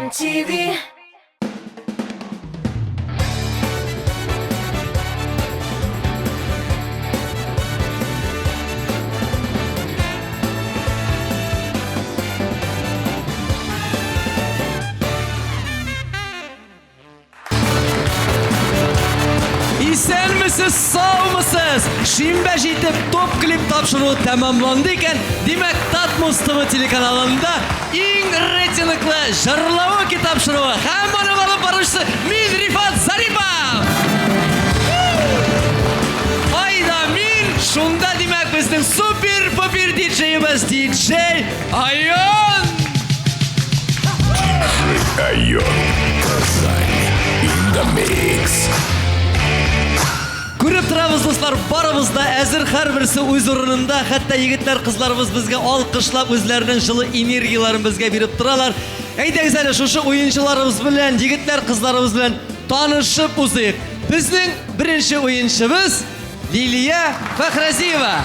Казан TV. Исәнмесез, саумысыз! Шимбә җитеп топ клип тапшыруы тәмамланды икән, димәк Татмус ТВ телеканалында иң рейтинглы җырлавыки тапшыруы һәм аның алып баручысы мин Рифат Зарипов! Кайда мин, шунда димәк безнең супер-пупер диджеебыз диджей Айон! Айон. Казань. In the mix. Күреп торабыз, дуслар, барыбыз да әзер, һәрберсе үз урынында, хәтта егетләр, кызларыбыз безгә алкышлап, үзләренең җылы энергияләрен безгә биреп торалар. Әйдәгез әле шушы уенчыларыбыз белән, егетләр, кызларыбыз белән танышып узыйк. Безнең беренче уенчыбыз Лилия Фәхрәзиева.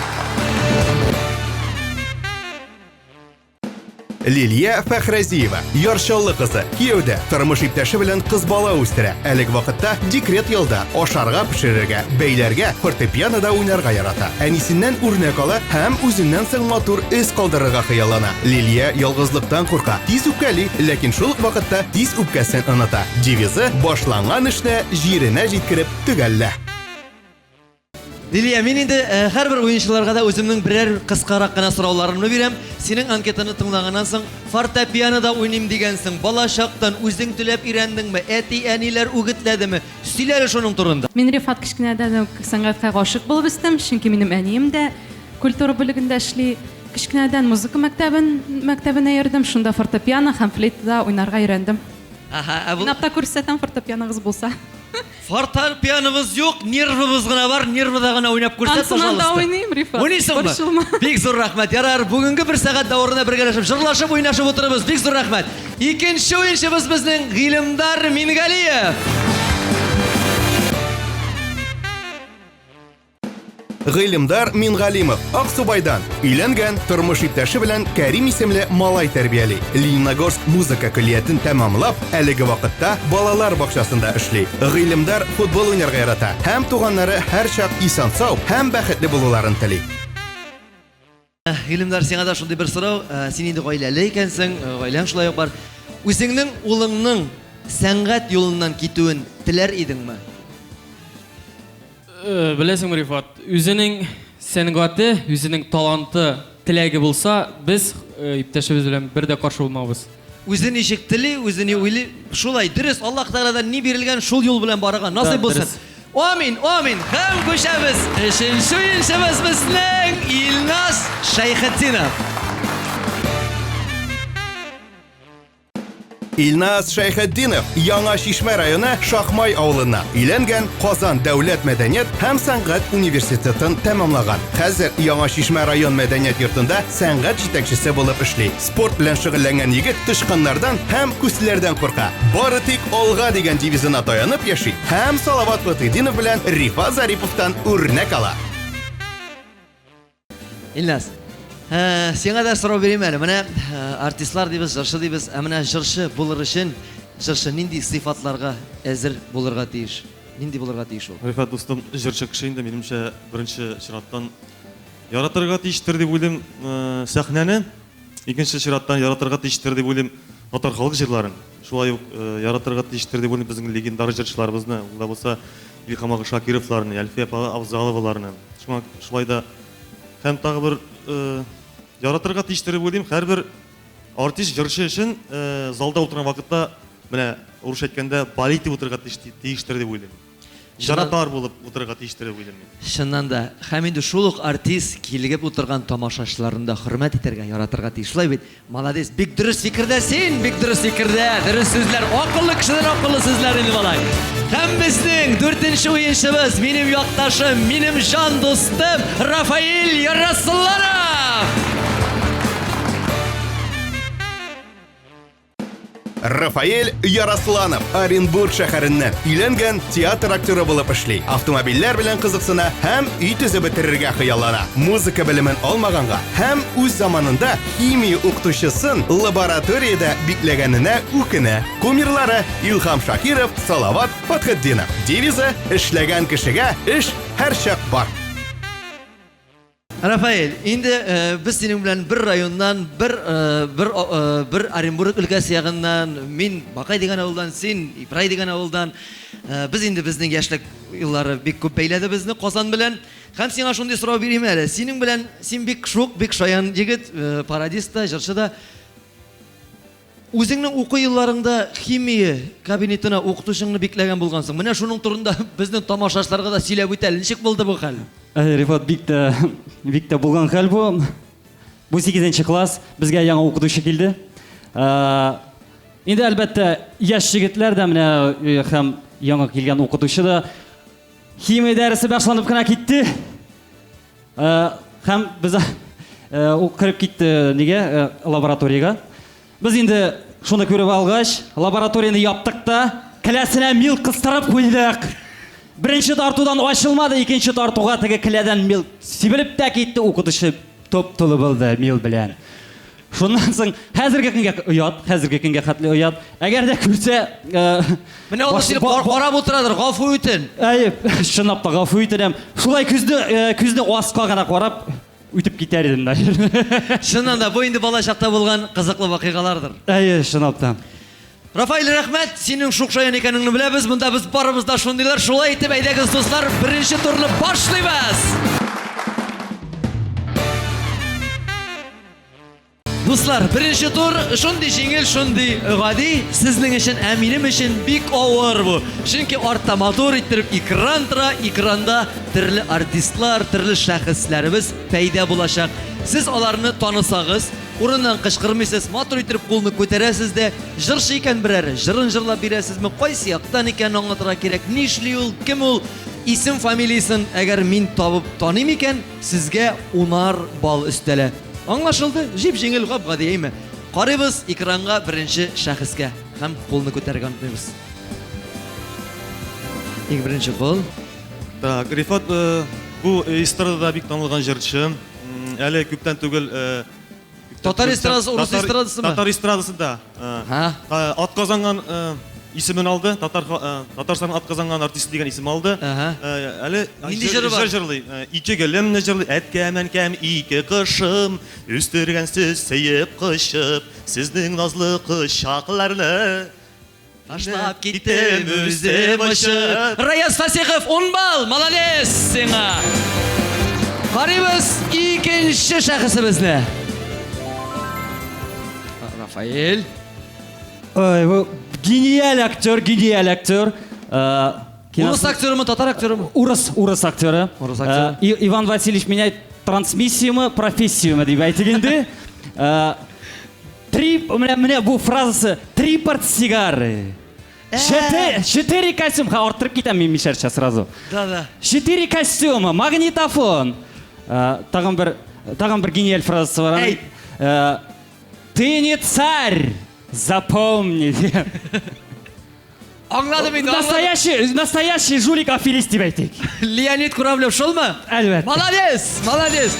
Лилия Фәхрәзиева, Яр Чаллы кызы, кияүдә, тормыш иптәше белән кыз бала үстерә. Әлеге вакытта декрет ялда, ашарга пешерергә, бәйләргә, фортепианода уйнарга ярата. Әнисеннән үрнәк ала һәм үзеннән соң матур эз калдырырга хыяллана. Лилия ялгызлыктан курка, тиз үпкәли, ләкин шул ук вакытта тиз үпкәсен оныта. Девизы, башланган эшне җиренә җиткереп төгәллә. Лилия, мин инде э, һәрбер уенчыларга да үземнең берәр кыскарак кына сорауларымны бирәм. Синең анкетаны тыңлаганнан соң, фортепианода уйныйм дигәнсең. Бала чактан үзең теләп өйрәндеңме? Әти-әниләр үгетләдеме? Сөйлә әле шуның турында. Мин Рифат кечкенәдән үк сәнгатькә гашыйк булып үстем, чөнки минем әнием дә культура бүлегендә эшли. Кечкенәдән музыка мәктәбен мәктәбенә йөрдем, шунда фортепиано һәм флейтада уйнарга өйрәндем. Аһа, ә бу Уйнап та күрсәтәм фортепианогыз булса. Фортепианобыз юк, нервыбыз гына бар, нервыда гына уйнап күрсәт, Ансынан да пожалуйста. уйныйм, Рифат. Уйныйсыңмы? Борчылма. Бик зур рәхмәт. Ярар, бүгенге бер сәгать дәверендә бергәләшеп җырлашып, уйнашып утырабыз. Бик зур рәхмәт. Икенче уенчыбыз безнең Гыйлемдар Мингалиев. Гыйлемдар Мингалимов, Аксубайдан. Өйләнгән, тормыш иптәше белән Кәрим исемле малай тәрбияли. Лениногорск музыка көллиятен тәмамлап, әлеге вакытта балалар бакчасында эшли. Гыйлемдар футбол уйнарга ярата һәм туганнары һәрчак исән-сау һәм бәхетле булуларын тели. Гыйлемдар, сиңа да шундый бер сорау. Син инде гаиләле икәнсең, гаиләң шулай ук бар. Үзеңнең улыңның сәнгать юлыннан китүен теләр идеңме? Беләсеңме, Рифат, үзенең сәнгате, үзенең таланты, теләге булса, без иптәшебез белән бер дә каршы булмабыз. Үзе ничек тели, үзе ни уйлый, шулай. Дөрес, Аллаһ Тәгаләдән ни бирелгән, шул юл белән барырга насыйп булсын. Амин, амин. Һәм күчәбез. Өченче уенчыбыз безнең Илназ Шәйхетдинов. Илназ Шәйхетдинов Яңа Чишмә районы Шахмай авылыннан. Өйләнгән, Казан дәүләт мәдәният һәм сәнгать университетын тәмамлаган. Хәзер Яңа Чишмә район мәдәният йортында сәнгать җитәкчесе булып эшли. Спорт белән шөгыльләнгән егет тычканнардан һәм күселәрдән курка. Бары тик алга дигән девизына таянып яши һәм Салават Фатыйдинов белән Рифат Зариповтан үрнәк ала. Илназ, э, сиңа да сорау бирим әле. Менә э, артистлар дибез, җырчы дибез. Ә менә җырчы булыр өчен җырчы нинди сыйфатларга әзер булырга тиеш? Нинди булырга тиеш ул? Рифат дустым, җырчы кеше инде, минемчә, беренче чираттан яратырга тиештер дип уйлыйм э, сәхнәне. Икенче чираттан яратырга тиештер дип уйлыйм татар халык җырларын. Шулай ук яратырга тиештер дип уйлыйм безнең легендар җырчыларыбызны, ул да булса Илһам ага Шакировларны, Әлфия апа Авзаловаларны. Шуңа шулай да һәм тагы бер яратырга тиештер дип уйлыйм һәрбер артист җырчы өчен залда утырган вакытта менә урысча әйткәндә болеть итеп утырырга тиештер дип уйлыйм. Җанатар булып утырырга тиештер дип уйлыйм мин. Чыннан да, һәм инде шул ук артист килгеп утырган тамашачыларны да хөрмәт итәргә, яратырга тиеш. Шулай бит? Молодец, бик дөрес фикердә син, бик дөрес фикердә, дөрес сүзләр, акыллы кешедән акыллы сүзләр инде малай. Һәм безнең дүртенче уенчыбыз, минем якташым, минем җан дустым Рафаэль Яросланов! Рафаэль Яросланов, Оренбург шәһәреннән, өйләнгән, театр актеры булып эшли, автомобильләр белән кызыксына һәм өй төзеп бетерергә хыяллана. Музыка белемен алмаганга һәм үз заманында химия укытучысын лабораториядә бикләгәненә үкенә. Кумирлары Илһам Шакиров, Салават Фатхетдинов. Девизы эшләгән кешегә эш һәрчак бар. Рафаэль, инде э, без синең белән бер районнан, бер э, бер э, бер Оренбург өлкәсе ягыннан, мин Бакай дигән авылдан, син Ибрай дигән авылдан. Без инде безнең яшьлек еллары бик күп бәйләде безне Казан белән. Һәм сиңа шундый сорау бирим әле. Синең белән син бик шук, бик шаян егет, пародист та, җырчы да. Үзеңнең уку елларыңда химия кабинетына укытучыңны бикләгән булгансың. Менә шуның турында безнең тамашачыларга да сөйләп үт әле. Ничек булды бу хәл? Әй, Рифат, бик тә, бик тә булган хәл бу. Бу 8 класс, безгә яңа укытучы килде. Ә, инде әлбәттә, яшь егетләр дә менә э, һәм яңа килгән укытучы да химия дәресе башланып кына китте. Э, һәм без э, ул кереп китте нигә э, лабораториягә. Без инде шуны күреп алгач, лабораторияне яптык та, келәсенә мил кыстырып куйдык. Беренче тартудан ачылмады, икенче тартуга теге келәдән мил сибелеп тә китте, укытучы топ-тулы булды мил белән. Шуннан соң хәзерге көнгә оят, хәзерге көнгә хәтле оят. Әгәр дә күрсә, э, Менә ул сине карап утырадыр, гафу итен. Әйе, чынлап та гафу итенәм. Шулай күзне, э, күзне аска гына карап үтеп китәр идем дә. Чыннан да, бу инде бала чакта булган кызыклы вакыйгалардыр. Әйе, чынлап та. Рафаэль, рәхмәт, синең шук шаян икәнеңне беләбез. Монда без барыбыз да шундыйлар. Шулай итеп, әйдәгез, дуслар, беренче турны башлыйбыз. Дуслар, беренче тур шундый җиңел, шундый гади сезнең өчен, ә минем өчен бик авыр бу. Чөнки артта матур иттереп экран тора, экранда төрле артистлар, төрле шәхесләребез пәйда булачак. Сез аларны танысагыз, урыннан кычкырмыйсыз, матур иттереп кулны күтәрәсез дә, җырчы икән берәр, җырын җырлап бирәсезме, кайсы яктан икәнен аңлатырга кирәк, нишли ул, кем ул, исем фамилиясен әгәр мин табып таныйм икән, сезгә унар балл өстәлә. Аңлашылды? Җип-җиңел, гап-гади, әйме? Карыйбыз экранга беренче шәхескә һәм кулны күтәрергә онытмыйбыз. Иң беренче кул. Так, Рифат, э, бу эстрадада бик танылган җырчы. Әле күптән түгел э, Татар эстрадасы, урыс эстрадасымы? Татар эстрадасында. Э, ат казанган э, исемен алды. Татар э, Татарстанның ат казанган артисты дигән исем алды. Әле нинди җыры бар? Җыр җырлый. Ике гөлемне җырлый. Әткәм, әнкәм, ике кошым, үстергәнсез сөеп кочып, сезнең назлы кочакларны. Ташлап киттем үзем очып. Раяз Фасихов, 10 балл, молодец сиңа. Карыйбыз икенче шәхесебезне. Рафаэль. Ой, бу гениаль актер, гениаль актер. Э, Урыс актерымы, татар актерымы? Урыс, урыс актеры. Урыс актеры. Э, Иван Васильевич меняет трансмиссиямы, профессиямы дип әйтик инде. Э, Три, менә, менә бу фразасы, три портсигары. Четыре, четыре костюма. Ха, арттырып китәм мин мишәрчә сразу. Да, да. Четыре костюма, магнитофон. Э, тагын бер, тагын бер гениаль фразасы бар. Әйт. Э, ты не царь, запомни. Аңладым инде, аңладым. Настоящий, настоящий жулик аферист дип әйтик. Леонид Куравлев шулмы? Әлбәттә. Молодец, молодец.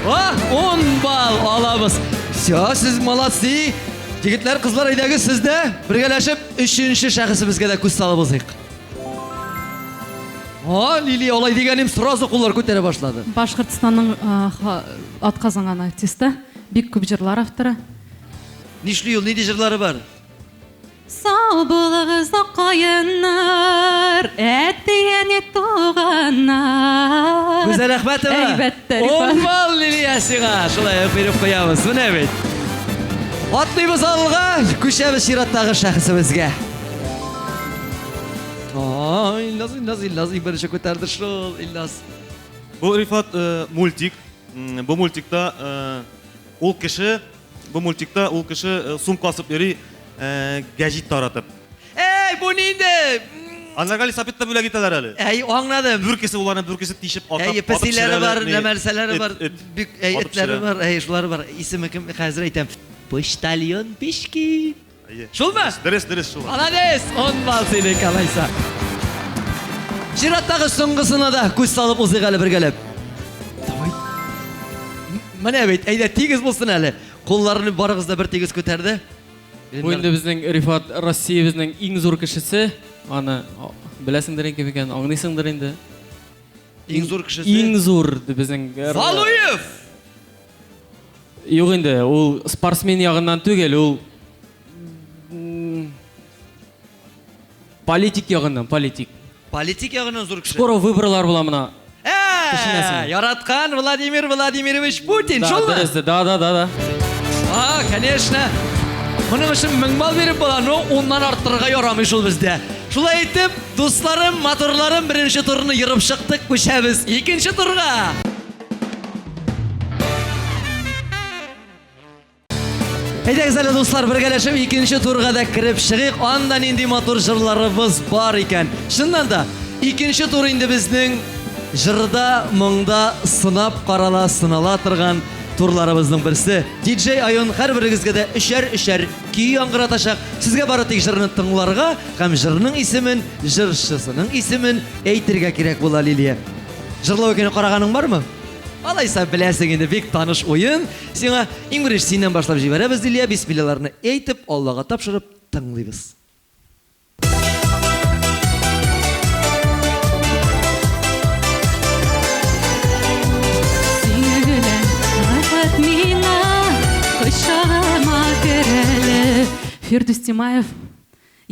О, 10 балл алабыз. Все, сез молодцы. Егетләр, кызлар, әйдәгез сез дә бергәләшеп өченче шәхесебезгә дә күз салып узыйк. О, Лилия, алай дигәнем сразу куллар күтәрә башлады. Башкортстанның атказанган артисты, бик күп җырлар авторы. Нишли ул, нинди җырлары бар? Сау булыгыз, акаеннар, әти-әни туганнар. Гүзәл Әхмәтова. Әлбәттә, Рифат. Ун балл Лилия сиңа. Шулай ук биреп куябыз. Менә бит. Атлыйбыз алга, күчәбез чираттагы шәхесебезгә. Ай, Илназ, Илназ, Илназ, иң беренче күтәрде шул, Илназ. Бу Рифат э, мультик. Бу мультикта э, ул кеше Бу мультикта ул кеше э, сумка асып йөри, э, гәҗит таратып. Эй, бу нинди? Аннары лисапедта бүләк итәләр әле. Әй, аңладым. Бүркесе уларны бүркесе тишеп атып, Әй, песиләре бар, нәмәрсәләре бар, бик әй, этләре бар, әй, шулары бар. Исеме кем? Хәзер әйтәм. Почтальон Пишки. Әйе. Шулмы? Дөрес, дөрес шул. Молодец! 10 балл синеке алайса. Чираттагы соңгысына да күз салып узыйк әле бергәләп. Давай. Менә бит, әйдә тигез булсын әле. Кулларны барыгыз да бер тигез күтәрде. Бу инде безнең Рифат Россиябезнең иң зур кешесе. Аны беләсеңдер инде кем икәнен, аңлыйсыңдыр инде. Иң зур кешесе. Иң зур безнең. Валуев! Юк инде, ул спортсмен ягыннан түгел, ул политик ягыннан, политик. Политик ягыннан зур кеше. Скоро выборлар була мына. Ә, яраткан Владимир Владимирович Путин, шулмы? Дөрес, да, да, да, да. А, конечно. Моның өчен 1000 балл биреп була, но уннан арттырырга ярамый шул бездә. Шулай итеп, дусларым, матурларым, беренче турны ерып чыктык, күчәбез икенче турга. Әйдәгез әле, дуслар, бергәләшеп икенче турга да кереп чыгыйк. Анда нинди матур җырларыбыз бар икән. Чыннан да, икенче тур инде безнең җырда, моңда сынап карала, сынала торган турларыбызның берсе. DJ Айон һәрберегезгә дә өчәр-өчәр көй яңгыратачак. Сезгә бары тик җырны тыңларга һәм җырның исемен, җырчысының исемен әйтергә кирәк була, Лилия. Җырлау икәнен караганың бармы? Алайса беләсең инде, бик таныш уен. Сиңа иң беренче синнән башлап җибәрәбез, Лилия, бисмиллаларны әйтеп, Аллага тапшырып тыңлыйбыз. Синең белән рәхәт миңа, кочагыма кер әле. Фирдүс Тимаев.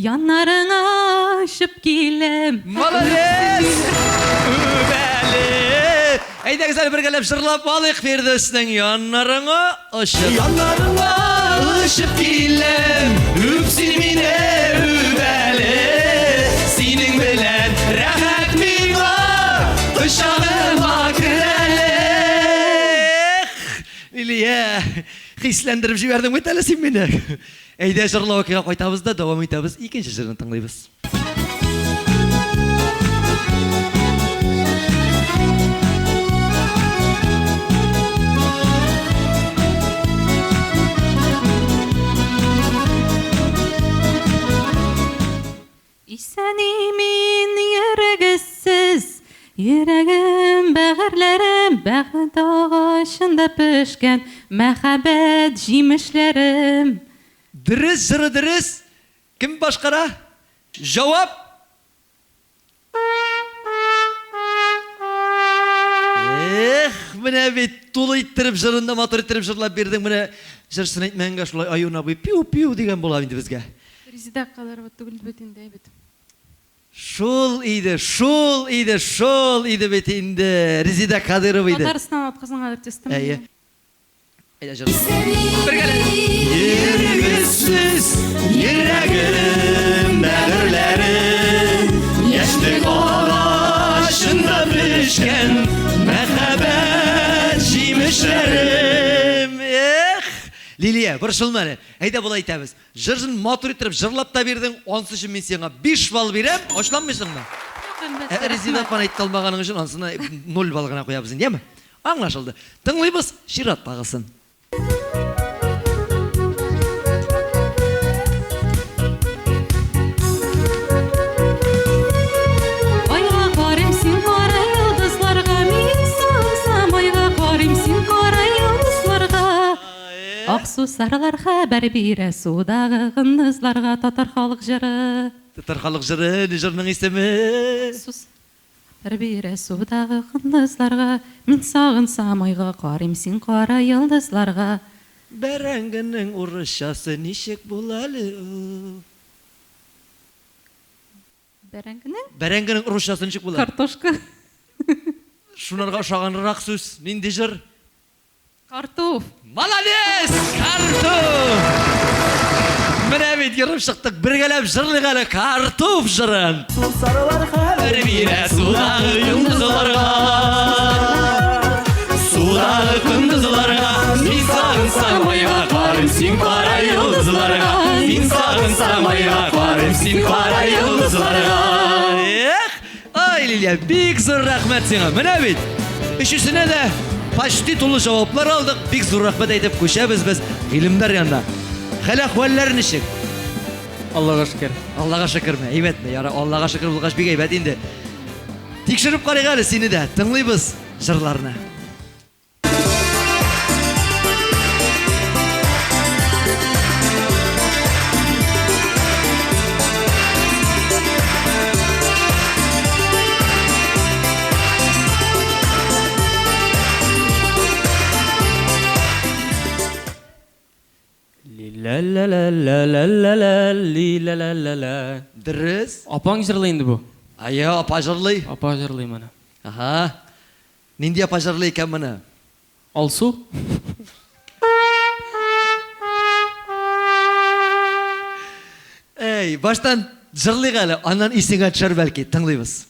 Яннарыңа очып киләм. Молодец! Үбәле! Әйдәгез әле бергәләп җырлап алыйк Фирдүснең яннарыңа очып. Яннарыңа очып киләм, үп син мине, үбәле. Синең белән рәхәт миңа, кочагыма кер әле. Эх, Лилия, хисләндереп җибәрдең бит әле син мине. Әйдә җырлау-көйгә кайтабыз да дәвам итәбез, икенче җырны тыңлыйбыз. Исән-имин йөрегез сез, йөрәгем, бәгырьләрем, бәхет агачында пешкән мәхәббәт җимешләрем. Дөрес, җыры дөрес. Кем башкара? Җавап! Эх, менә бит тулы иттереп җырын да матур иттереп җырлап бирдең. Менә җырчыны әйтмәгәнгә шулай Аюн абый пиу-пиу дигән була инде безгә. Резеда Кадырова түгел бит инде, әйбәт. Шул иде, шул иде, шул иде бит инде. Резеда Кадырова иде. Татарстан атказанган артисты. Әйе. Әйдә җыр. Бергәләп. Йөрегезсез йөрәгем, бәгырьләрем, яшьлек агачында пешкән мәхәббәт җимешләрем. Эх, Лилия, борчылма әле. Әйдә болай итәбез. Җырын матур иттереп җырлап та бирдең, ансы өчен мин сиңа 5 балл бирәм, ачуланмыйсыңмы? Әлбәттә, Ә Резеда апаны әйтә алмаганың өчен ансына 0 балл гына куябыз инде, яме? Аңлашылды. Тыңлыйбыз чираттагысын. Айга карыйм, син кара йолдызларга, мин сагынсам, айга карыйм, син кара йолдызларга. Аксу сарылар хәбәр бирә судагы кондызларга татар халык җыры. Татар халык җыры, ни җырның исеме? Сус хәбәр бирә судагы кондызларга, мин сагынсам айга карыйм, син кара йолдызларга. Бәрәңгенең урысчасы ничек була әле ул? Бәрәңгенең? Бәрәңгенең урысчасы ничек була? Картошка. Шунарга ошаганрак сүз. Нинди җыр? Картуф. Молодец! Картуф! Менә бит ерып чыктык. Бергәләп җырлыйк әле картуф җырын. Хәбәр бирә судагы йолдызларга. Судагы кондызларга. Мин сагынсам айга карыйм, син кара йолдызларга. Мин сагынсам айга карыйм, син кара йолдызларга. Эх! Ай, Лилия, бик зур рәхмәт сиңа. Менә бит, өчесенә дә почти тулы җаваплар алдык. Бик зур рәхмәт әйтеп күчәбез без гыйлемнәр янына. Хәл-әхвәлләр ничек? Аллага шөкер. Аллага шөкерме? Әйбәтме? Яра, Аллага шөкер булгач бик әйбәт инде. Тикшереп карыйк әле сине дә. Тыңлыйбыз җырларны. Ли-ла-ла-ла-ла-ла-ла-ла-ли-ла-ла-ла-ла. Дөрес. Апаң җырлый инде бу. Әйе, апа җырлый. Апа җырлый моны. Аһа. Нинди апа җырлый икән моны? Алсу? Әй, баштан җырлыйк әле, аннан исеңә төшәр бәлки. Тыңлыйбыз.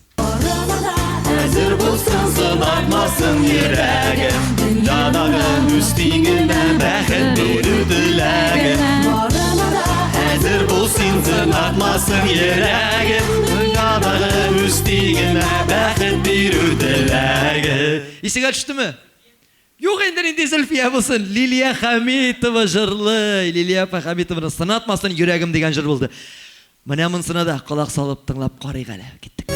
Әзер булсын, сынатмасын йөрәгем. Дөньядагы үз тиңенә бәхет бирү теләгем. Әзер булсын, сынатмасын йөрәгем. Дөньядагы үз тиңенә бәхет бирү теләгем. Исеңә төштеме? Юк инде нинди Зөлфия булсын. Лилия Хәмитова җырлый. Лилия апа Хәмитованың Сынатмасын йөрәгем дигән җыр булды. Менә монсына да колак салып тыңлап карыйк әле. Киттек.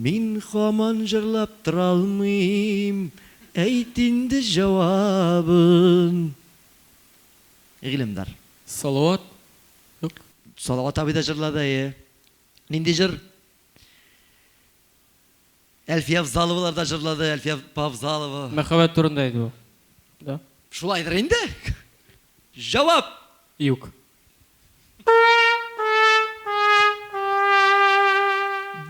Мин хаман җырлап тора алмыйм, әйт инде җавабын. Гыйлемдар. Салават? Юк. Салават абый да җырлады, әйе. Нинди җыр? Әлфия Авзаловалар да җырлады, Әлфия апа Авзалова. Мәхәббәт турында иде бу. Да? Шулайдыр инде. Җавап! Юк.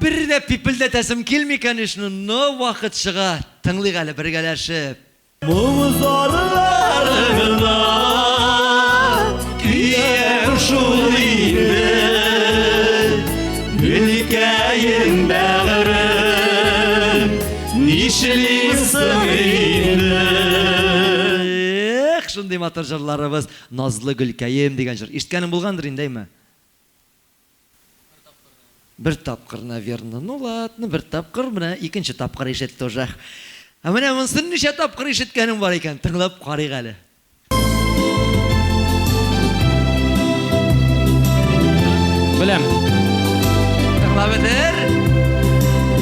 Бер дә пипелдәтәсем килми, конечно, но вакыт чыга. Тыңлыйк әле бергәләшеп. Моң-зарлар гына көям шул инде, Гөлкәем бәгырем, нишлисең инде? Эх, шундый матур җырларыбыз. Назлы гөлкәем дигән җыр. Ишеткәнең булгандыр инде, әйме? Бер тапкыр, наверное. Ну ладно, бер тапкыр, менә икенче тапкыр ишетте уже. Ә менә монысын ничә тапкыр ишеткәнең бар икән, тыңлап карыйк әле. Беләм. Тыңлап бетер.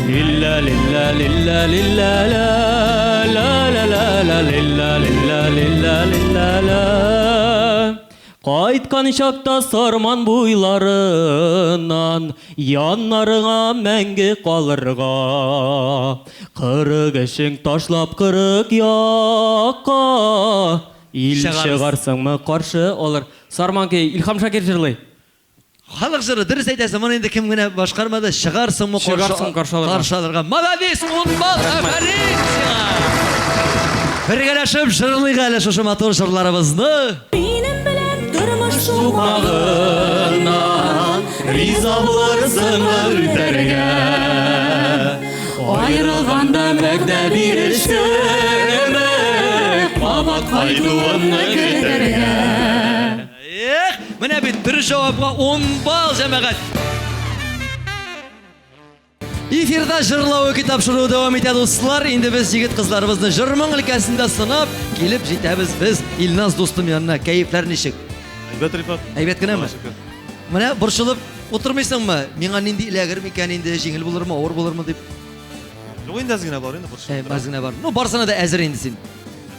Лилла лилла лилла лилла ла ла ла ла ла лилла лилла лилла лилла ла. Кайткан чакта Сарман буйларыннан яннарыңа мәңге калырга. Кырык эшең ташлап кырык якка ил чыгарсыңмы каршы алыр. Сарман көе Илһам Шакир җырлый. Халык җыры, дөрес әйтәсең, моны инде кем генә башкармады, чыгарсыңмы Чыгарсың каршы алырга. Каршы алырга. Молодец, ун балл, афәрин сиңа! Бергәләшеп җырлыйк әле шушы матур җырларыбызны. Минем белән тормыш Сукмагыннан риза булырсыңмы үтәргә? Аерылганда вәгъдә бирештеңме, кабат кайтуыңны көтәргә? Эх, менә бит дөрес җавапка 10 балл, җәмәгать. Эфирда җырлау көй тапшыруы дәвам итә, дуслар. Инде без егет кызларыбызны җыр-моң өлкәсендә сынап килеп җитәбез без Илназ дустым янына. Кәефләр ничек? Әйбәт, Рифат. Әйбәт кенәме? Аллага шөкер. Менә борчылып утырмыйсыңмы? Миңа нинди эләгер микән инде, җиңел булырмы, авыр булырмы дип? Юк, инде әз генә бар инде борчылып. Әз генә бар. Ну, барсына да әзер инде син.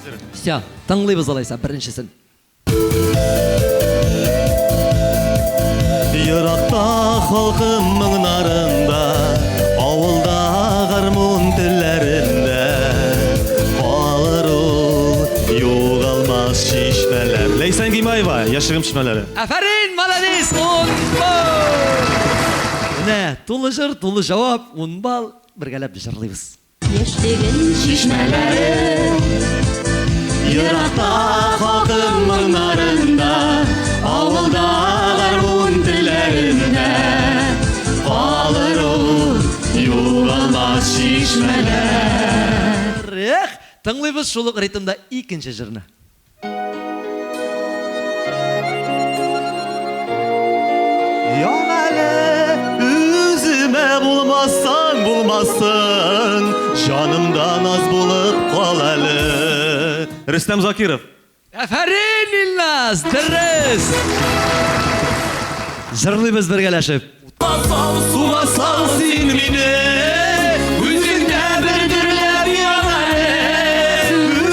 Әзер. Всё, тыңлыйбыз алайса беренчесен. Еракта халкым моңнарында, авылда гармун телләрендә калыр ул югалмас чишмәләр. Ләйсән Гимаева, Яшьлегем чишмәләре. Афәрин, молодец, ун балл! Менә тулы җыр, тулы җавап, ун балл, бергәләп җырлыйбыз. Яшьлегем чишмәләре. Еракта халкым моңнарында, авылда гармун телләрендә калыр ул югалмас чишмәләр. Тыңлыйбыз шул ук ритмда икенче җырны. Ян әле, үземә булмасаң булмасын, җанымда наз булып кал әле. Рөстәм Закиров. Афәрин, Илназ! Дөрес! Җырлыйбыз бергәләшеп. Суга сал син мине, үзеңдә бер дөрләп ян әле.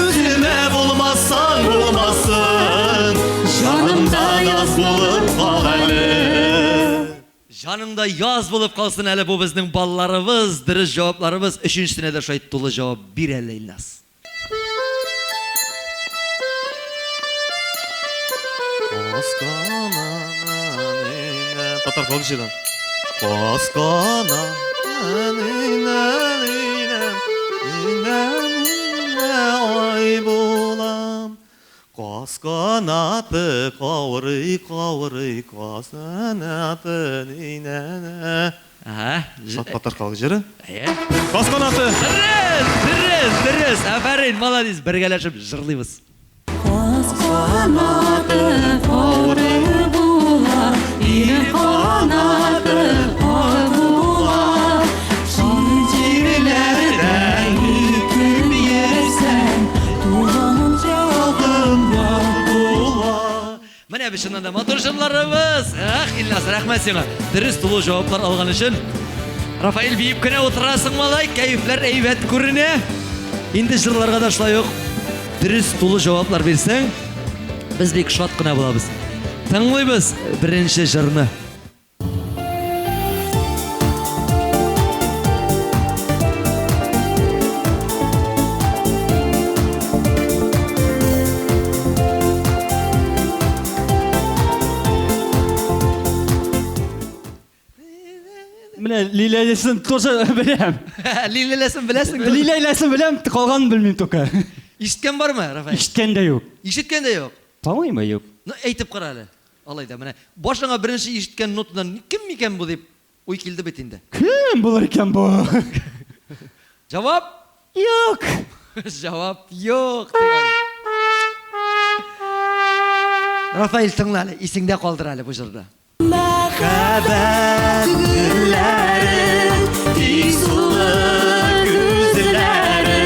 Үземә булмасаң булмасын, җанымда яз булып кал әле. Җаныңда яз булып калсын әле бу безнең балларыбыз, дөрес җавапларыбыз. Өченчесенә дә шулай тулы җавап бир әле, Илназ. Татар халык җыры. Каскана ай булам. Каз канаты каурый каурый казанаты нинәнә. Ага. Татар халык җыры. Әйе. Каз канаты. Дөрес, дөрес, дөрес. Афәрин, молодец. Бергәләшеп җырлыйбыз. Каз канаты каурый була, ир канаты ак була. Җирләрдән үтеп йөрсәң, туган ягым бар була. Менә бит чыннан да матур җырларыбыз. Ах, Илназ, рәхмәт сиңа. Дөрес тулы җаваплар алган өчен. Рафаэль биеп кенә утырасың, малай, кәефләр әйбәт күренә. Инде җырларга да шулай ук дөрес тулы җаваплар бирсәң, без бик шат кына булабыз. Тыңлыйбыз беренче җырны. Менә Лиләлесен тоже беләм. Лиләлесен беләсең? Лиләлесен беләм, калганын белмим только. Ишеткән бармы, Рафаэль? Ишеткән дә юк. Ишеткән дә юк. По-моему, юк. Ну, әйтеп кара әле. Алай да менә башыңа беренче ишеткән нотадан кем микән бу дип уй килде бит инде. Кем булыр икән бу? Җавап? Юк. Җавап юк дигән. Рафаэль, тыңла әле, исеңдә калдыр әле бу җырны. Мәхәббәт гөлләре, тик сулы күзләре,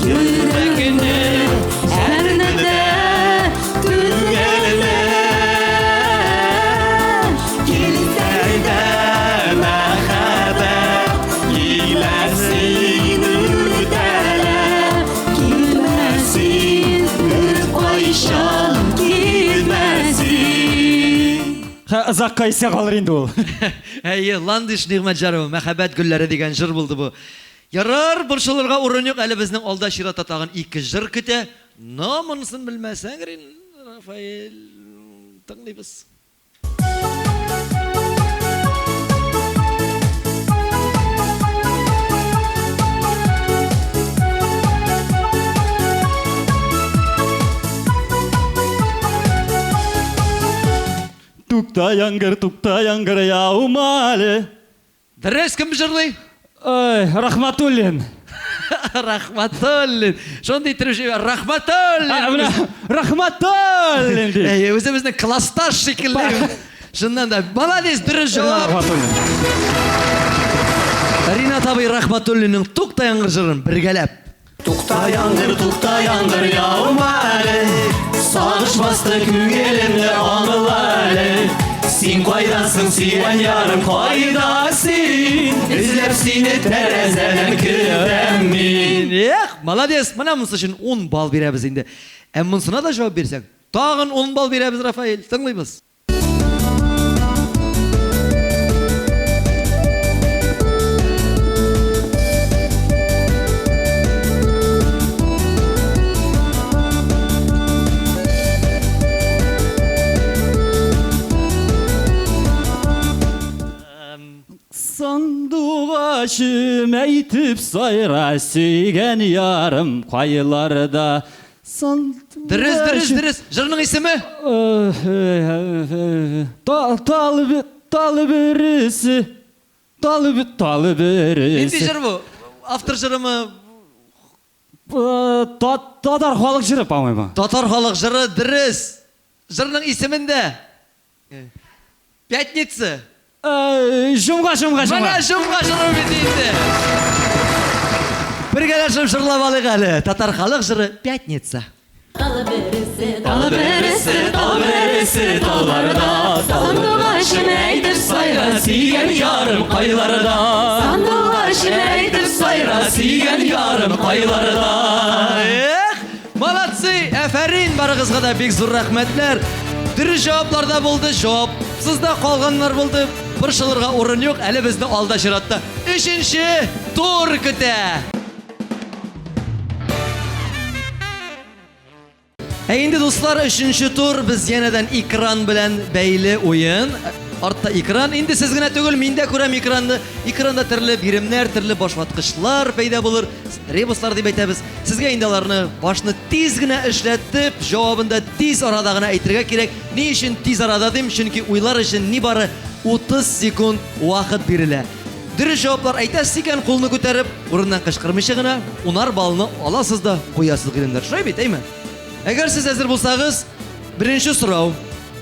йөрәкне әрнетә, түгелә. Килсәң дә мәхәббәт, киләсең үтәлә, килмәсен беркайчан килмәсен. Ха, озакка исә калыр инде ул. Әйе, Ландыш Нигъмәтҗанова, Мәхәббәт гөлләре дигән җыр булды бу. Ярар, борчылырга урын юк, әле безнең алда чиратта тагын ике җыр көтә. Но монысын белмәсәң, Рафаэль, тыңлыйбыз. Тукта яңгыр, тукта яңгыр, яума әле. Дөрес, кем җырлый? Ой, Рахматуллин. Рахматуллин. Шундый итеп җырлый. Рахматуллин. Ә, менә Рахматуллин ди. Әйе, үзебезнең классташ шикелле. Чыннан да, молодец, дөрес җавап. Рахматуллин. Ринат абый Рахматуллинның Тукта яңгыр җырын бергәләп. Тукта яңгыр, тукта яңгыр, яума әле. Сагыш басты күңелемне, аңла әле. Син кайдасың, сөйгән ярым, кайда син? Эзләп сине тәрәзәдән көтәм мин. Эх, молодец. Менә монысы өчен 10 балл бирәбез инде. Ә монысына да җавап бирсәң, тагын 10 балл бирәбез, Рафаэль. Тыңлыйбыз. Сандугачым әйтеп сайра, сөйгән ярым кайларда. Дөрес, дөрес, дөрес. Җырның исеме? Тал бөресе. Тал Нинди бөресе. җыр бу? Автор җырымы? Татар халык җыры, по-моему. Татар халык җыры дөрес. Җырның исемен дә. Пятница. Җомга, җомга, җомга. Менә җомга җыры бит инде. Бергәләшеп җырлап алыйк әле. Татар халык җыры Пятница. Тал бересе, тал бересе, тал бересе талларда. Сандугачым әйтеп сайра, сөйгән ярым кайларда. Сандугачым әйтеп сайра, сөйгән ярым кайларда. Эх, молодцы, әфәрин, барыгызга да бик зур рәхмәтләр. Дөрес җаваплар да булды, җавапсыз да калганнар булды. Борчылырга урын юк, әле безне алда чиратта өченче тур көтә. Ә инде, дуслар, өченче тур без янәдән экран белән бәйле уен. Артта экран. Инде сез генә түгел, мин дә күрәм экранны. Экранда төрле биремнәр, төрле башваткычлар пәйда булыр. Ребуслар дип әйтәбез. Сезгә инде аларны башны тиз генә эшләтеп, җавабын да тиз арада гына әйтергә кирәк. Ни өчен тиз арада дим? Чөнки уйлар өчен нибары 30 секунд вакыт бирелә. Дөрес җаваплар әйтәсез икән, кулны күтәреп, урыннан кычкырмыйча гына, унар баллны аласыз да куясыз, гыйлемнәр. Шулай бит, әйме? Әгәр сез әзер булсагыз, беренче сорау.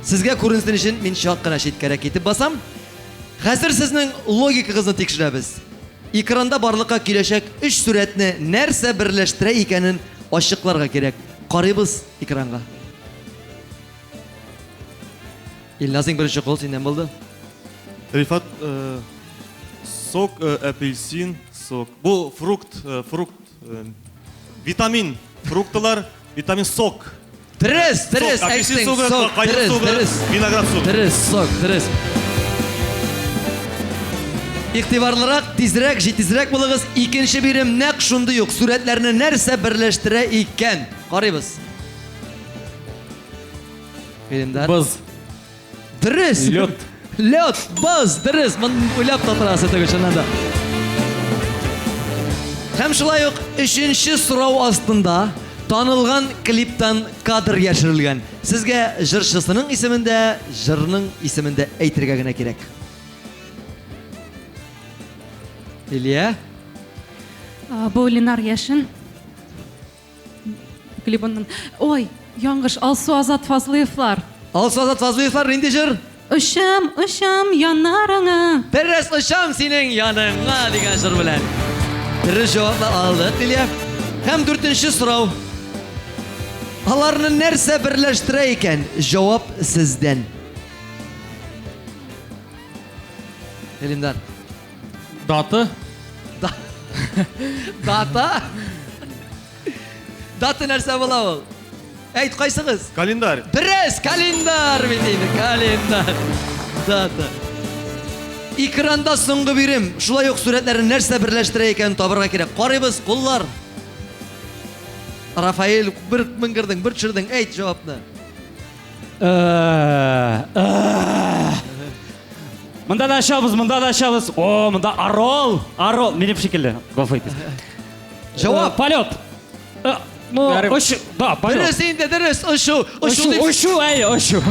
Сезгә күренсен өчен мин чак кына читкәрәк китеп басам. Хәзер сезнең логикагызны тикшерәбез. Экранда барлыкка киләчәк өч сурәтне нәрсә берләштерә икәнен ачыкларга кирәк. Карыйбыз экранга. Илназ, иң беренче кул синнән булды. Рифат, э, сок, э, апельсин, сок. Бу фрукт, э, фрукт, э, витамин, фруктылар, витамин сок. Дөрес, дөрес, Сок, апельсин әйттең, согы, сок, кайын дөрес, согы, дөрес. виноград согы. Дөрес, сок, дөрес. Игътибарлырак, тизрәк, җитезрәк булыгыз. Икенче бирем нәкъ шундый ук. Сурәтләрне нәрсә берләштерә икән? Карыйбыз. Илемдар. Боз. Дөрес. Лед. Лед, боз, дөрес. Моны уйлап та торасы түгел чыннан да. Һәм шулай ук өченче сорау астында танылган клиптан кадр яшерелгән. Сезгә җырчысының исемен дә, җырның исемен дә әйтергә генә кирәк. Илья? Бу Ленар Яшин. Клибыннан. Ой, яңгыш, Алсу Азат Фазлыевлар. Алсу Азат Фазлыевлар нинди җыр? Очам, очам яннарыңа. Дөрес, очам синең яныңа дигән җыр белән. Дөрес җавапны алдык, Лилия. Һәм дүртенче сорау. Аларны нәрсә берләштерә икән? Җавап сездән. Элиндар. Дата. Дата? Дата нәрсә була ул? Әйт, кайсыгыз? Календарь. Дөрес, календарь бит инде, календарь. Дата. Экранда соңгы бирем. Шулай ук сурәтләрне нәрсә берләштерә икәнен табырга кирәк. Карыйбыз, куллар. Рафаэль, бер менгердең, бер төшердең. Әйт җавапны. Монда да ачабыз, монда да ачабыз. О, монда орел, орел. Минем шикелле. Гафу итегез. Җавап. Полет. Ну, очу, да, полет. Дөрес инде, дөрес, очу. Очу дип. Очу, әй, очу.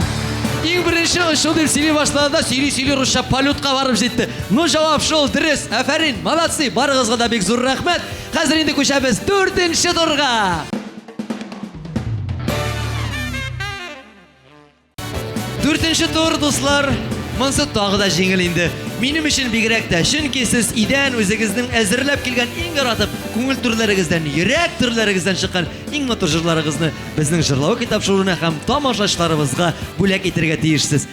Иң беренче очу дип сөйли башлады да, сөйли-сөйли русча полетка барып җитте. Ну, җавап шул, дөрес. Афәрин, молодцы. Барыгызга да бик зур рәхмәт. Хәзер инде күчәбез дүртенче турга. Дүртенче тур, дуслар. Монсы тагы да җиңел инде. Минем өчен бигрәк тә, чөнки сез өйдән үзегезнең әзерләп килгән иң яратып, күңел түрләрегездән, йөрәк түрләрегездән чыккан иң матур җырларыгызны безнең җырлау китапшыруына һәм тамашачыларыбызга бүләк итәргә тиешсез.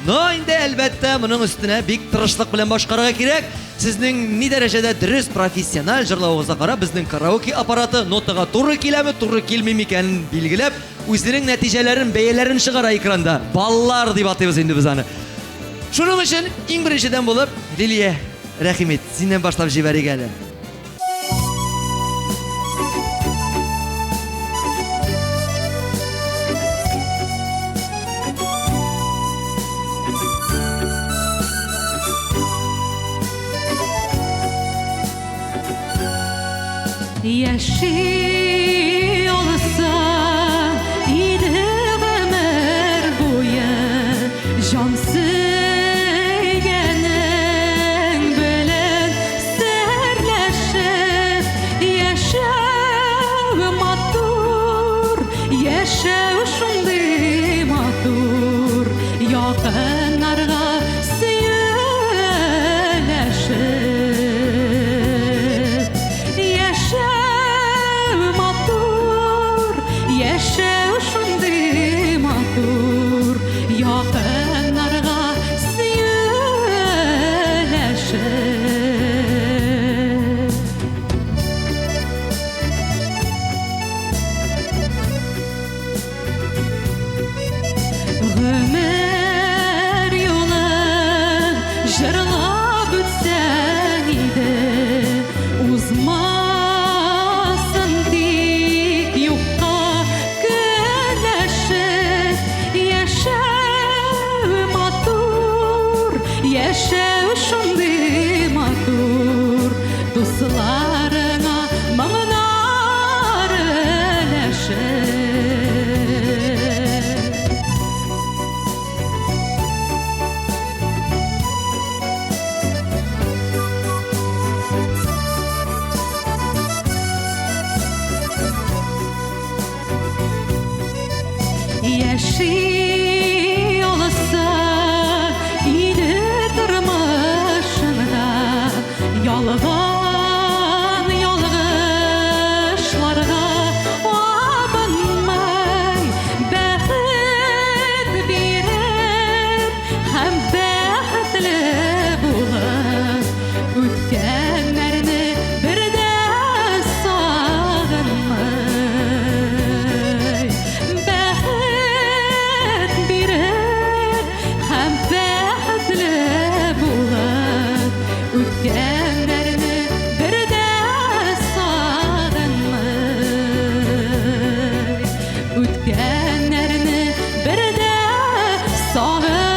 Но инде, әлбәттә, моның өстенә бик тырышлык белән башкарырга кирәк. Сезнең ни дәрәҗәдә дөрес профессиональ җырлавыгызга карап, безнең караоке аппараты нотага туры киләме, туры килми микәнен билгеләп, үзенең нәтиҗәләрен, бәяләрен чыгара экранда. Баллар дип атыйбыз инде без аны. Шуның өчен иң беренчедән булып, Лилия, рәхим ит, синнән башлап җибәрик әле. Яши алса иде гомер буе җан сөйгәнең белән серләшеп яшәвеңне. Яшәү шундый матур, якыннарга сөю өләшеп. Гомер юлын җырлап үтсәң иде, узмасын тик юкка көнләшеп. Яшәү матур, яшәү шундый матур, дусларыңа моңнар өләшеп. Яши алса иде тормышында, ялган ялгышларга абынмай, бәхет биреп һәм бәхетле булып, үткәннәрне бер дә сагынмый. Бәхет биреп һәм бәхетле булып, үткәннәрне бер дә сагынмый. Үткәннәрне бер дә сагынмый.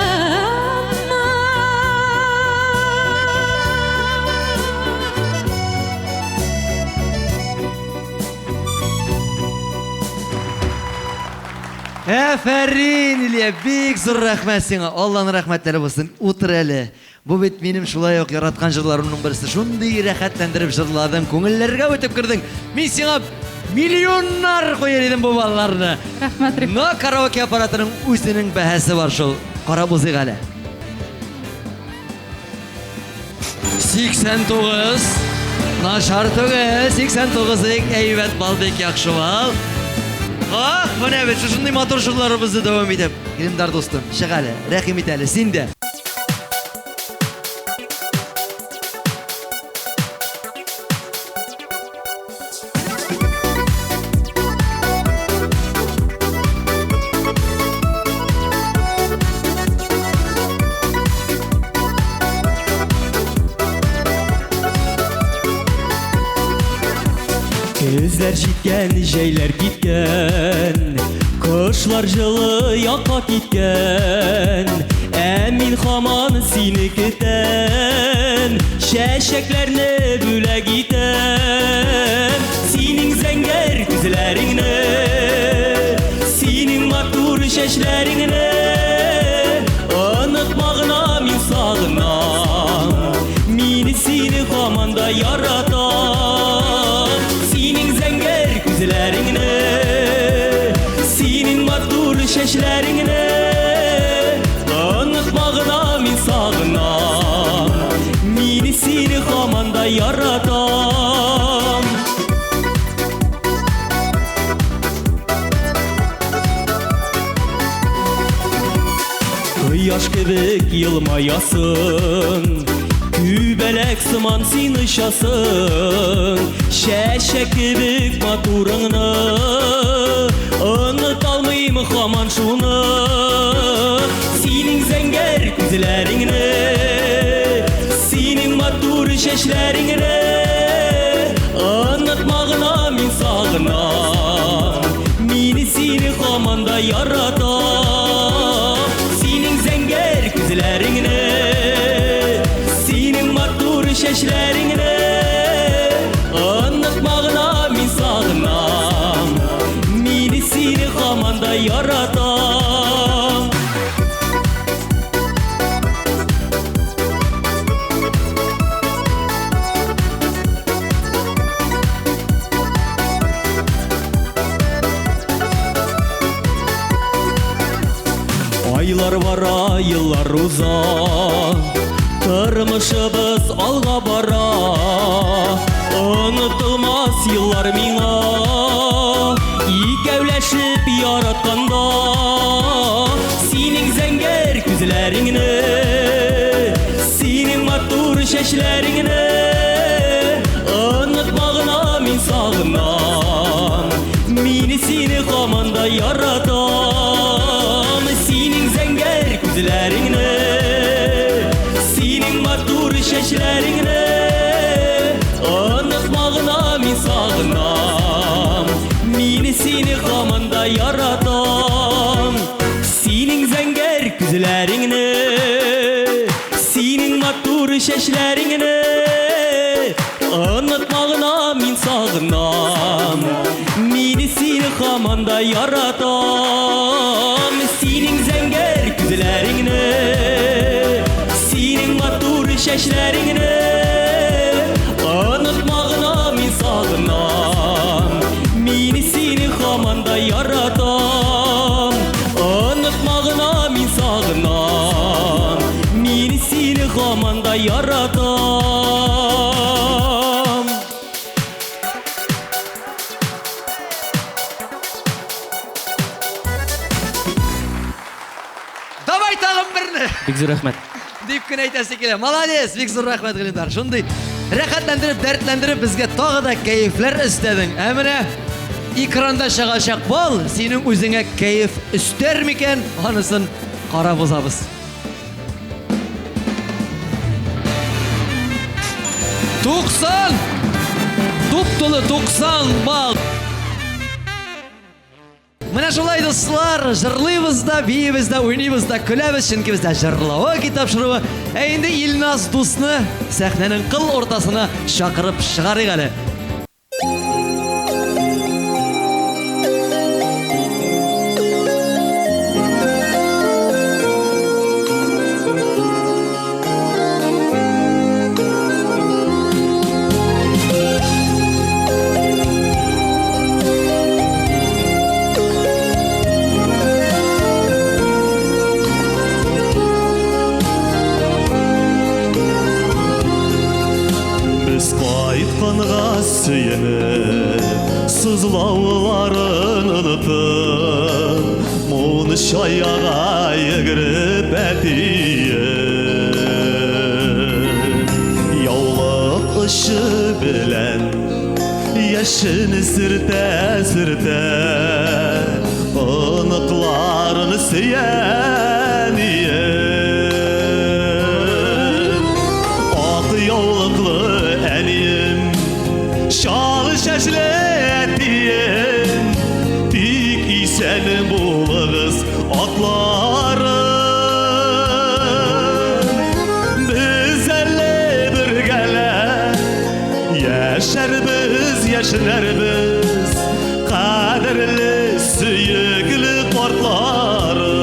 Әфәрин, Илья, бик зур рәхмәт сиңа. Алланың рәхмәтләре булсын. Утыр әле. Бу бит минем шулай ук яраткан җырларымның берсе. Шундый рәхәтләндереп җырладың, күңелләргә үтеп кердең. Мин сиңа миллионнар куяр идем бу балларны. Рәхмәт, Риф. Но караоке аппаратының үзенең бәһасе бар шул. Карап узыйк әле. 89. Начар түгел. 89 бик әйбәт балл, бик яхшы балл. Ах, менә бит шушындый матур җырларыбызны дәвам итеп. Илдар дустым, чык әле, рәхим ит әле, син дә. Көзләр җиткән, җәйләр киткән, Кошлар җылы якка киткән. Ә мин һаман сине көтәм, Чәчәкләрне бүләк итәм. Синең зәңгәр күзләреңне, Синең матур чәчләреңне Онытма гына, мин сагынам. Мин сине һаман да яратам. Синең зәңгәр күзләреңне, Синең матур чәчләреңне Онытма гына, мин сагынам. Мин сине һаман да яратам. Кояш кебек елмаясың, Күбәләк сыман син очасың, Чәчәк кебек матурыңны Оныталмыйм һаман шуны. Синең зәңгәр күзләреңне, Синең матур чәчләреңне Онытма гына, мин сагынам. Мин сине һаман да яратам. Синең зәңгәр күзләреңне, Синең матур чәчләреңне Онытма гына, мин сагынам. Мин сине һаман да яратам. Айлар бара, еллар уза, Тормышыбыз алга бара. Онытылмас еллар миңа, Икәүләшеп яратканда. Синең зәңгәр күзләреңне, синең матур чәчләреңне онытма гына, мин сагынам. Мин сине һаман да яратам. Синең зәңгәр күзләреңне, синең матур чәчләреңне онытма гына, мин сагынам. Мин сине һаман да яратам. Синең зәңгәр күзләреңне, синең матур чәчләреңне онытма гына, мин сагынам. Мин сине һаман да яратам. Синең зәңгәр күзләреңне, синең матур чәчләреңне онытма гына, мин сагынам. Мин сине һаман да яратам. Онытма гына, мин сагынам. Мин сине һаман да яратам. Давай тагын берне! Бик зур рәхмәт. Дип кенә әйтәсе килә. Молодец, бик зур рәхмәт, Гөлиндар. Шундый рәхәтләндереп, дәртләндереп безгә тагы да кәефләр өстәдең. Ә менә экранда чыгачак бал синең үзеңә кәеф өстәр микән? Анысын карап узабыз. 90! Туп-тулы 90 балл. Менә шулай, дуслар, җырлыйбыз да, биибез дә, уйныйбыз да, көләбез, чөнки бездә Җырлавы тапшыруы. Ә инде Илназ дусны сәхнәнең кыл уртасына чакырып чыгарыйк әле. Без кайтканга сөенеп, сызлауларын онытып, мунча яга йөгереп әтием. Яулык очы белән яшен сөртә-сөртә, оныкларын сөя әнием. Ак яулыклы әнием, чал чәчле әтием, тик исән булыгыз, атларым. Без әле бергәләп яшәрбез, яшьнәрбез, кадерле, сөекле картларым.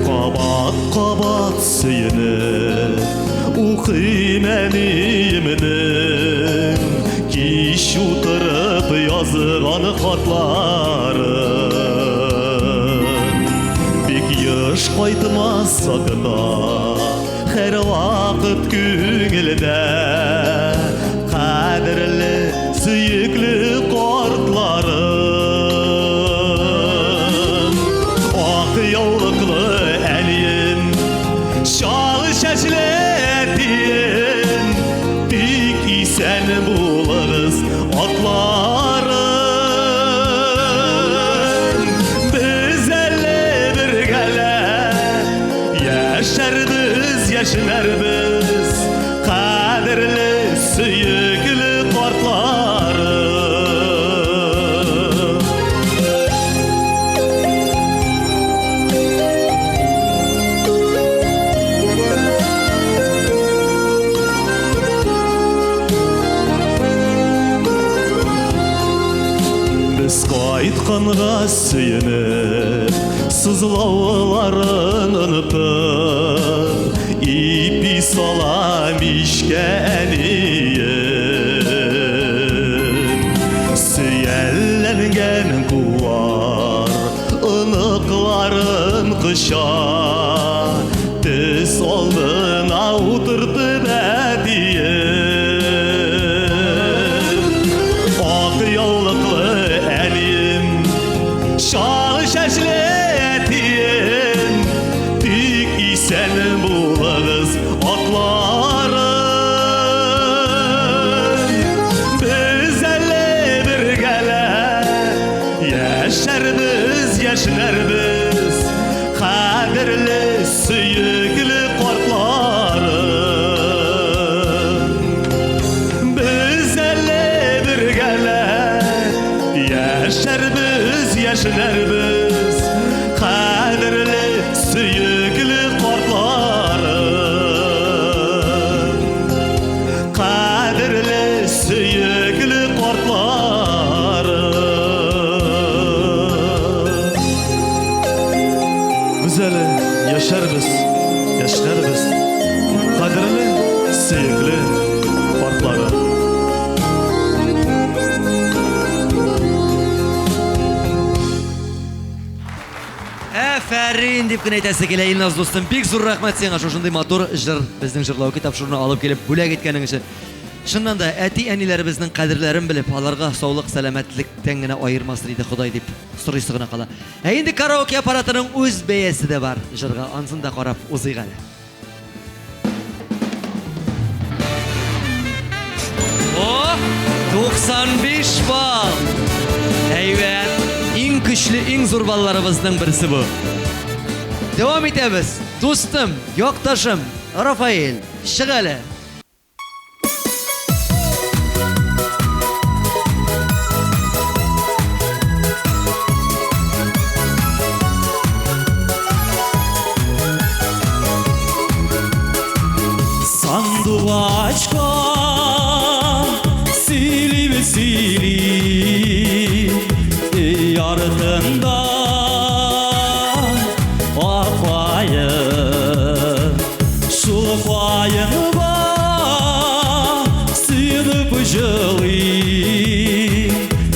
Кабат кабат сөенеп укыйм әниемнең кич утырып язган хатларын. Бик еш кайтмасак та, һәрвакыт күңелдә кадерле, сөекле картларым. Ак яулыклы әнием, чал чәчле әтием, тик исән булыгыз, атларым. Без әле бергәләп яшәрбез, яшьнәрбез, кадерле, сөекле картларым. Без кайтканга сөенеп, сызлауларын онытып, ипи сала мичкә әнием. Сөялләнгән куа коча. Тез алдына утыртып әтием. Ак яулыклы әнием, чал чәчле әтием, тик исән булыгыз, атларым. Без әле бергәләп яшәрбез, яшьнәрбез, кадерле, сөекле картларым. Без әле бергәләп яшәрбез, яшьнәрбез, кадерле, сөекле картларым. Кадерле, сөекле картларым. Без әле яшәрбез, яшьнәрбез, кадерле, сөекле картларым. Әфәрин дип кенә әйтәсе килә, Илназ дустым. Бик зур рәхмәт сиңа шушындый матур җыр безнең җырлау китапшурына алып килеп бүләк иткәнең өчен. Чыннан да әти-әниләребезнең кадерләрен белеп, аларга саулык, сәламәтлектән генә аермасын иде Ходай дип сорыйсы гына кала. Ә инде караоке аппаратының үз бәясе дә бар җырга, ансын да карап узыйк әле. О, 95 балл! Әйбәт! Иң көчле, иң зур балларыбызның берсе бу. Дәвам итәбез. Дустым, якташым, Рафаэль, чык әле. Сандугачка сөйли сөйли өй артында ак каен, шул каенга сөенеп җылый,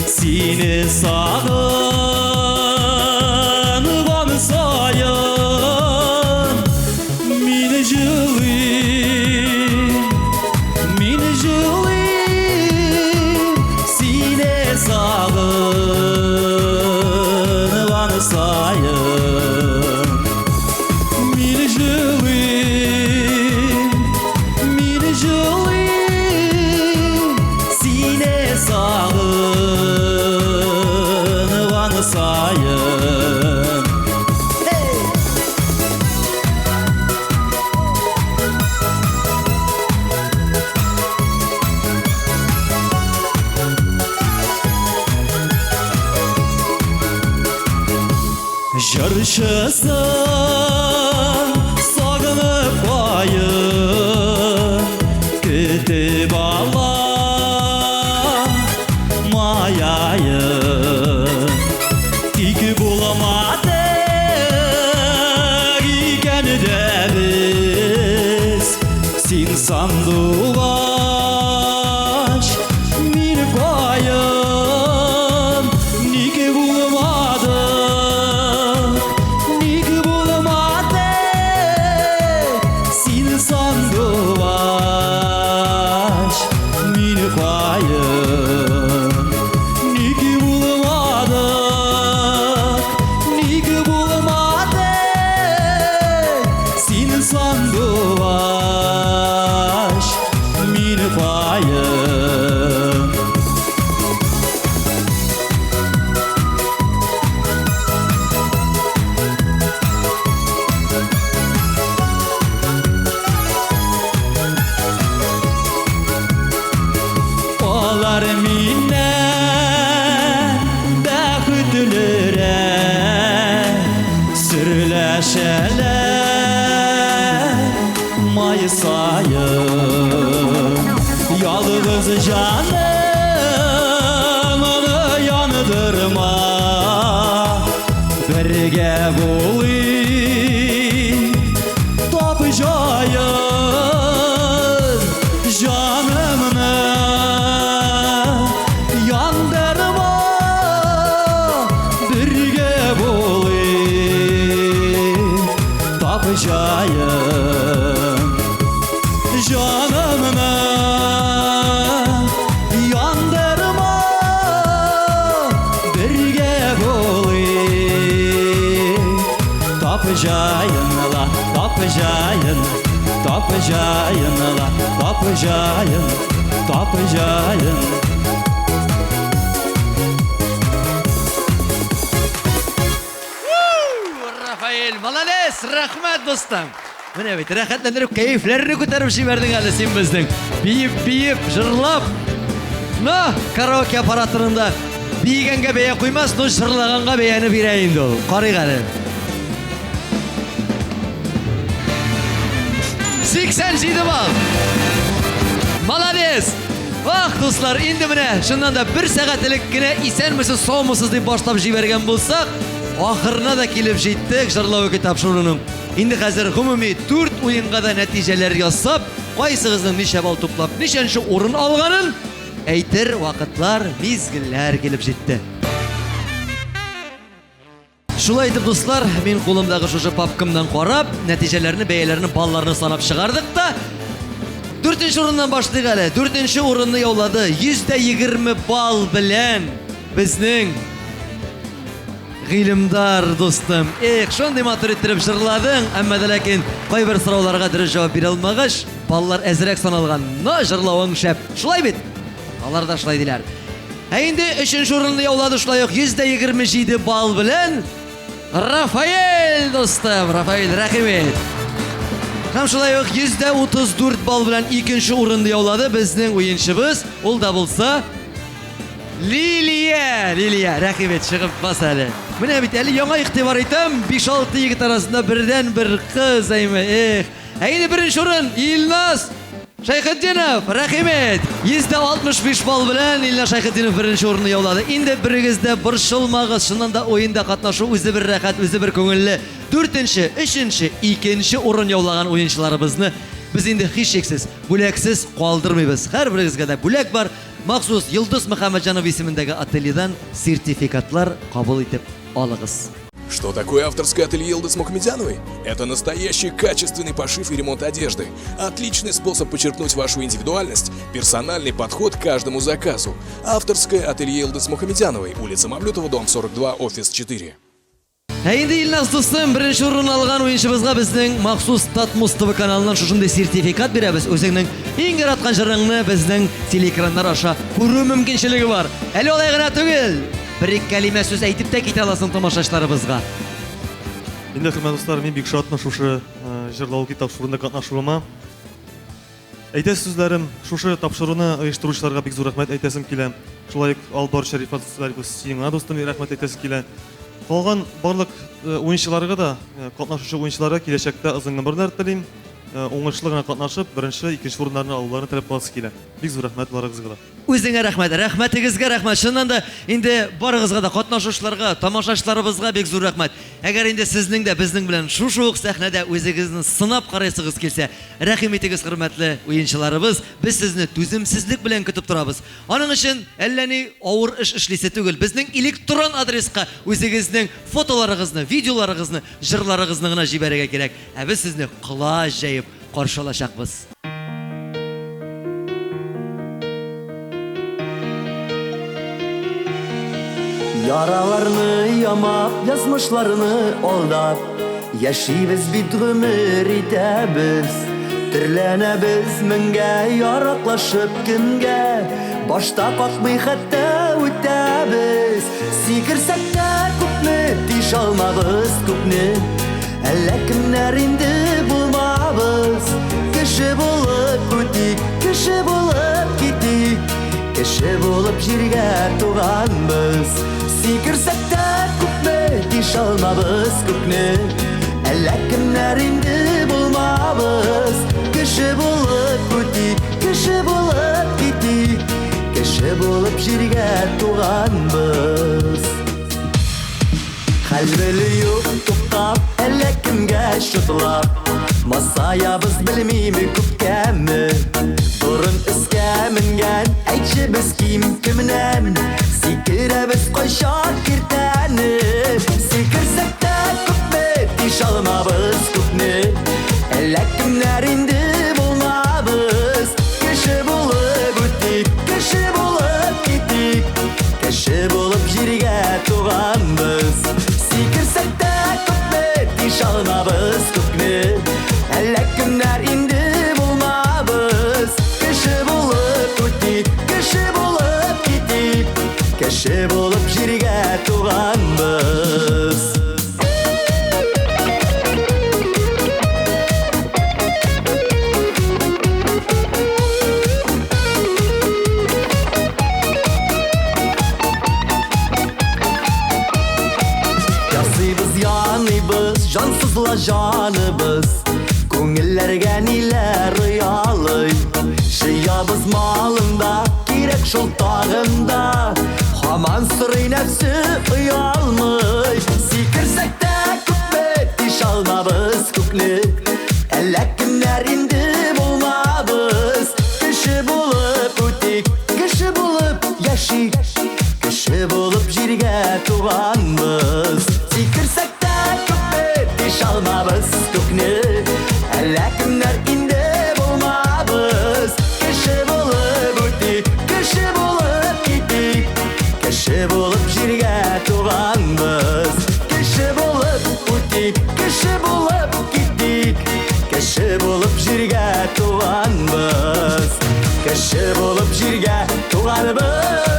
сине сагынган саен мин җылыйм, мин җылыйм, сине сагынган саен мин җылыйм, мин җылыйм, сине сагынган саен. Җырчысын сагынып каен көтеп ала май аен. Тик булмады икән дә без, син сандугач, мин каен. Ник булмады, ник булмады, син сандугач, мин каен. Ник булмады, ник булмады, син сандугач, мин каен. Алар миннән бәхетлерәк, серләшәләр май саен. Ялгыз җанымны яндырма, бергә булыйк, тап җаен, җанымны яндырма, бергә булыйк, җаен. Җанымны яндырма, бергә булыйк. Тап җаен ла, тап җаен, тап җаен ла, тап җаен, тап җаен. Рафаэль, молодец, рәхмәт, дустым. Менә бит, рәхәтләндереп, кәефләрне күтәреп җибәрдең әле син безнең. Биеп, биеп, җырлап. Но, караоке аппаратында биегәнгә бәя куймас, но җырлаганга бәяне бирә инде ул. Карыйк әле. 87 балл. Молодец! Ах, дуслар, инде менә чыннан да бер сәгать элек кенә исәнмесез, саумысыз дип башлап җибәргән булсак, ахырына да килеп җиттек җырлау ике тапшыруның. Инде хәзер гомуми дүрт уенга да нәтиҗәләр ясап, кайсыгызның ничә балл туплап, ничәнче урын алганын әйтер вакытлар, мизгелләр килеп җитте. Шулай итеп, дуслар, мин кулымдагы шушы папкамнан карап, нәтиҗәләрне, бәяләрне, балларны санап чыгардык та, дүртенче урыннан башлыйк әле. Дүртенче урынны яулады 120 балл белән безнең Гыйлемдар дустым. Эх, шундый матур иттереп җырладың, әмма дә ләкин кайбер сорауларга дөрес җавап бирә алмагач, баллар әзрәк саналган. Но җырлавың шәп. Шулай бит? Алар да шулай диләр. Ә инде өченче урынны яулады шулай ук 127 балл белән Рафаэль дустым, Рафаэль рәхим ит. Һәм шулай ук 134 балл белән икенче урынны яулады безнең уенчыбыз. Ул да булса Лилия, Лилия, рәхим ит, чыгып бас әле. Менә бит әле яңа игътибар итәм, 5-6 егет арасында бердән бер кыз, әйме, эх. Ә инде беренче урын Илназ Шәйхетдинов, рәхим ит. 165 балл белән Илназ Шәйхетдинов беренче урынны яулады. Инде берегез дә борчылмагыз, чыннан да уенда катнашу үзе бер рәхәт, үзе бер күңелле. Дүртенче, өченче, икенче урын яулаган уенчыларыбызны без инде һичшиксез, бүләксез калдырмыйбыз. Һәрберегезгә дә бүләк бар. Махсус Йолдыз Мөхәммәтҗанов исемендәге ательедан сертификатлар кабул итеп алыгыз. Что такое авторское ателье Йылдыз Мухамедяновой? Это настоящий качественный пошив и ремонт одежды. Отличный способ подчеркнуть вашу индивидуальность, персональный подход к каждому заказу. Авторское ателье Йылдыз Мухамедяновой, улица Мавлютова, дом 42, офис 4. Ә инде Илназ дустым, беренче урын алган уенчыбызга безнең махсус Татмус ТВ каналыннан шушындый сертификат бирәбез. Үзеңнең иң яраткан җырыңны безнең телеэкраннар аша күрү мөмкинчелеге бар. Әле алай гына түгел, бер-ике кәлимә сүз әйтеп тә китә аласың тамашачыларыбызга. Инде, хөрмәтле дуслар, мин бик шатмын шушы җырлау тапшыруында катнашуыма. Әйтәсе сүзләрем, шушы тапшыруны оештыручыларга бик зур рәхмәт әйтәсем килә. Шулай ук алып баручы Рифат Зарипов сиңа, дустым, рәхмәт әйтәсе килә. Калган барлык уенчыларга да, катнашучы уенчыларга киләчәктә озын гомерләр телим. Уңышлы гына катнашып, беренче, икенче урыннарны алуларын теләп каласы килә. Бик зур рәхмәт барыгызга да. Үзеңә рәхмәт, рәхмәтегезгә рәхмәт. Чыннан да инде барыгызга да, катнашучыларга, тамашачыларыбызга бик зур рәхмәт. Әгәр инде сезнең дә безнең белән шушы ук сәхнәдә үзегезне сынап карыйсыгыз килсә, рәхим итегез, хөрмәтле уенчыларыбыз, без сезне түземсезлек белән көтеп торабыз. Аның өчен әллә ни авыр эш эшлисе түгел. Безнең электрон адреска үзегезнең фотоларыгызны, видеоларыгызны, җырларыгызны гына җибәрергә кирәк. Ә без сезне колач җәеп каршы алачакбыз. Яраларны ямап, язмышларны алдап, яшибез бит гомер итәбез. Төрләнәбез меңгә, яраклашып көнгә, башта какмый хәтта үтәбез. Сикерсәк тә күпме, тиш алмабыз күпне, әллә кемнәр инде булмабыз. Кеше булып үтик, кеше булып китик, кеше булып җиргә туганбыз. Сикерсәк тә күпме, тиш алмабыз күпне, әллә кемнәр инде булмабыз. Кеше булып үтик, кеше булып китик, кеше булып җиргә туганбыз. Хәл белү юк туктап, әллә кемгә чутлап, масаябыз белмиме күпкәме. Борын өскә менгән, әйтче без ким кемнән, сикерәбез кайчак киртәне. Сикерсәк тә күпме, тиш алмабыз күпне, Кеше булып җиргә туганбыз. Ясыйбыз, яныйбыз, җансызла җаныбыз. Күңелләргә ниләр оялый. Җыябыз малын да, кирәк шул тагын да. Һаман сорый нәфсе оялмый. Сикерсәк тә күпме тишалмабыз күкне. Әллә кемнәр инде булмабыз. Кеше булып үтик, кеше булып яшик. Кеше булып җиргә туганбыз. Сикерсәк тә күпме тишалмабыз күкне. Әллә кемнәр инде булмабыз. Кеше булып үтик, кеше булып китик. Кеше булып җиргә туганбыз. Кеше булып үтик, кеше булып китик. Кеше булып җиргә туганбыз. Кеше булып җиргә туганбыз.